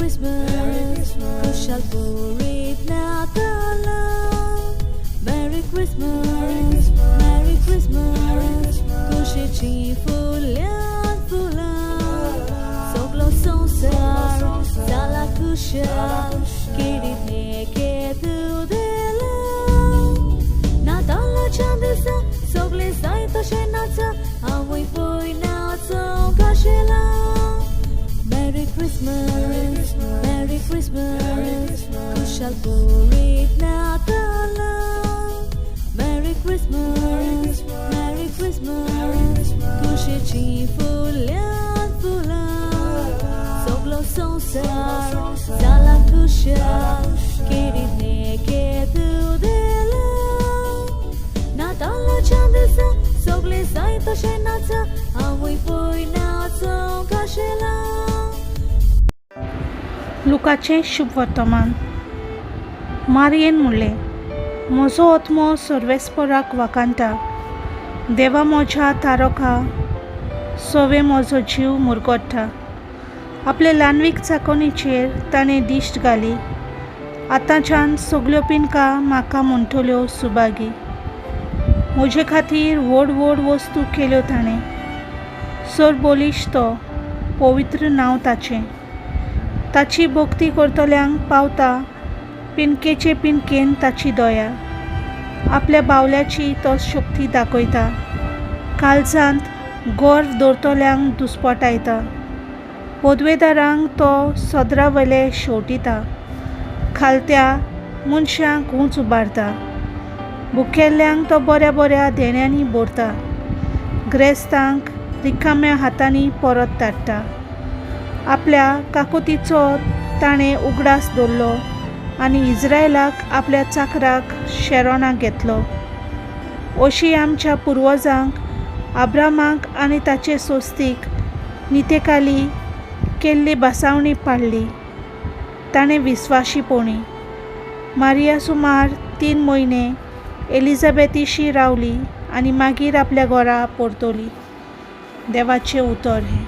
Christmas, खुशाल भरीत नातालां. Merry Christmas, Merry Christmas, खुशेचीं फुल्यान फुलां. सगलो संवसार जाला खुशाल, खेरीत एकें तुदेलां. नातालाच्या दिसा सगळे जाय तशें नाचा, हांवूय पळय नाचोंक आशेलां. Merry Christmas, Merry Christmas, खुशाल भरीत नातालां. Merry Christmas, Merry Christmas, खुशेचीं फुल्यान फुलां. सगलो संवसार जाला खुशाल, खेरीत एकें तुदेलां. नातालाच्या दिसा सगळे जाय तशें नाचा, हांवूय पळय नाचोंक आशेलां. लुकाचें शुभवर्तमान. मारयेन म्हणलें, म्हजो आत्मो सर्वेस्पराक वाखाणटा, देवा म्हज्या तारका सवे म्हजो जीव मुरगट्टा. आपले ल्हानवीक चाकोणीचेर ताणें दिश्ट घाली. आतांच्यान सगल्यो पिनका म्हाका म्हणटल्यो सुभागी. म्हजे खातीर व्हड व्हड वस्तू केल्यो ताणें. सर बलिश्ट तो, पवित्र नांव ताचें. ताची भक्ती करतल्यांक पावता पिनकेचे पिनकेन ताची दया. आपल्या बावल्याची तो शक्ती दाखयता, काळजांत गर्व दवरतल्यांक दुस्पटायता. पदवेदारांक तो सदरा वयले शेवटिता, खालत्या मनशांक उंच उबारता. भुकेल्ल्यांक तो बऱ्या बऱ्या देण्यांनी भरता, ग्रेस्तांक रिकाम्या हातांनी परत धाडटा. आपल्या काकुतीचो ताणें उगडास दवरलो आनी इस्रायलाक आपल्या चाकराक शेरोणाक घेतलो. अशी आमच्या पुर्वजांक आब्रामाक आनी ताचे सोस्तीक नितेकाली केल्ली भासावणी पाळ्ळी ताणें विस्वाशीपणी. मारिया सुमार 3 म्हयने एलिझाबेथीशी रावली आनी मागीर आपल्या घरा परतली. देवाचें उतर हें.